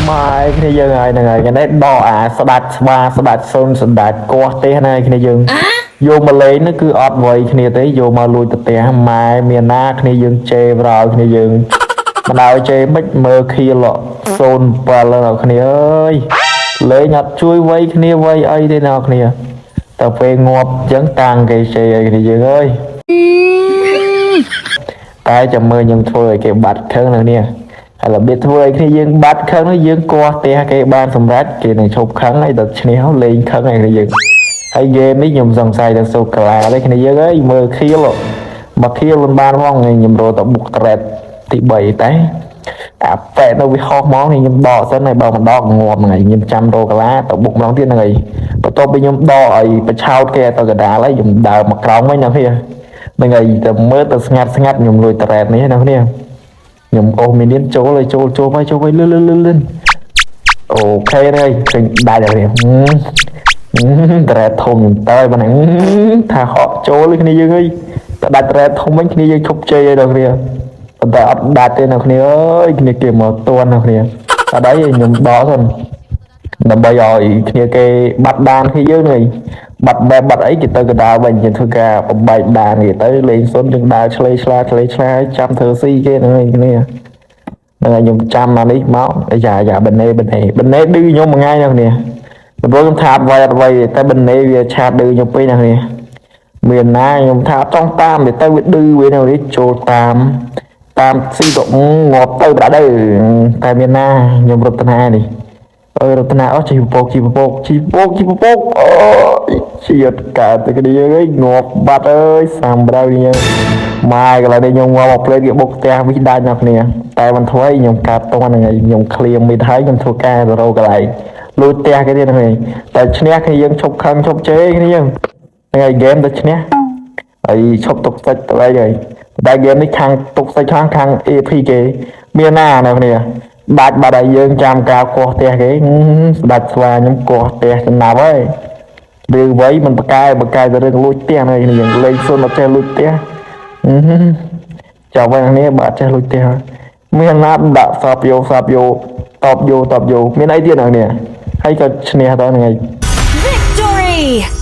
ម៉ែគ្នាយើងហើយហ្នឹងហើយគេនេះដកអាស្ដាច់ស្វាស្ដាច់សូនស្ដាច់កោះទេហ្នឹងហើយគ្នាយើងយកមកលេងនោះគឺអត់វ័យគ្នាទេយកមកលួចទៅផ្ទះម៉ែមានណាគ្នាយើងជេរបរោយគ្នាយើងមិនឲ្យជេរមិនមើលខៀល07ដល់គ្នាអើយលេងអត់ជួយវ័យគ្នាវ័យអីទេអ្នកគ្នាតែពេលងាប់អញ្ចឹងតាំងគេជេរអីគ្នាយើងអើយ តែចាំមើលខ្ញុំធ្វើឲ្យគេបាត់ខឹងនៅនេះហើយរបៀបធ្វើឲ្យគ្នាយើងបាត់ខឹងនោះយើងគាស់ផ្ទះគេបានសម្រេចគេនឹងឈប់ខឹងហើយដល់ឈ្នះលេងខឹងហើយគ្នាយើងហើយហ្គេមនេះខ្ញុំសង្ស័យថាសូកាឡាទេគ្នាយើងអើយមើលខៀលមកខៀលមិនបានផងខ្ញុំរត់ទៅបុកត្រេតទី3តែអាប៉ែនៅវាហោះហ្មងខ្ញុំដកសិនហើយបើមិនដកងាប់ហ្នឹងហើយខ្ញុំចាំរកកាឡាទៅបុកម្ដងទៀតហ្នឹងហើយបន្ទាប់ពីខ្ញុំដកឲ្យបឆោតគេទៅកដាលហើយខ្ញុំដើរមកក្រោមវិញណាគ្នាហ្នឹងហើយតែមើលទៅស្ងាត់ស្ងាត់ខ្ញុំលួច turret នេះណាគ្នាខ្ញុំអូស minion ចូលហើយចូលចូលមកចូលមកលឿនលឿនលឿនលឿន OK ហើយឃើញដាច់ហើយ turret ធំខ្ញុំតើបាទថាហក់ចូលគ្នាយើងអើយតែដាច់ turret ធំវិញគ្នាយើងឈប់ជ័យហើយដល់គ្នាប៉ុន្តែអត់ដាច់ទេនៅគ្នាអើយគ្នាគេមកតន់នៅគ្នាអត់អីខ្ញុំដកសិនដើម្បីឲ្យគ្នាគេបាត់ដានគ្នាយើងនេះបាត់បែបបាត់អីគេទៅកដាលវិញគេធ្វើការបំបែកដានគេទៅលេងសុនយើងដើរឆ្លេឆ្លាឆ្លេឆ្លាចាំធ្វើស៊ីគេហ្នឹងឯងគ្នាហ្នឹងហើយខ្ញុំចាំអានេះមកអាយ៉ាយ៉ាបណេបណេបណេឌឺខ្ញុំមួយថ្ងៃហ្នឹងគ្នាដំបូងខ្ញុំថាអត់ໄວអត់ໄວតែបណេវាឆាតឌឺខ្ញុំពេកណាគ្នាមានណាខ្ញុំថាអត់ចង់តាមទេទៅវាឌឺវានៅនេះចូលតាមតាមស៊ីទៅងាប់ទៅប្រាក់ទៅតែមានណាខ្ញុំរត់ណានេះអើយរតនាអូជីពពកជីពពកជីពពកជីពពកអូយជាតិកើតទៅគ្នាអើយងាប់បាត់អើយសាំប្រៅនេះម៉ែកន្លែងនេះខ្ញុំងាប់មកផ្លេតគេបុកផ្ទះវិដាច់ដល់គ្នាតែមិនធ្វើអីខ្ញុំកើតតហ្នឹងហើយខ្ញុំ clear mid ហើយខ្ញុំធ្វើការទៅរកកន្លែងលួចផ្ទះគេទៀតហ្នឹងហើយតែឈ្នះគ្នាយើងឈប់ខឹងឈប់ជេរគ្នាយើងហ្នឹងហើយហ្គេមទៅឈ្នះហើយឈប់ទុកសាច់ទៅអីហើយតែហ្គេមនេះខាងទុកសាច់ខាងខាង AP គេមានណាអ្នកគ្នាដាច់បាត់ហើយយើងចាំការកោះផ្ទះគេស្ដាច់ស្វាខ្ញុំកោះផ្ទះចំណាប់ហើយរឿងវ័យមិនបកកែបកកែទៅរឿងលួចផ្ទះហ្នឹងយើងលេងសុនអត់ចេះលួចផ្ទះចៅវិញនេះបើអត់ចេះលួចផ្ទះមានណាដាក់សាបយោសាបយោតបយោតបយោមានអីទៀតហ្នឹងនេះហើយក៏ឈ្នះទៅហ្នឹងហើយ Victory!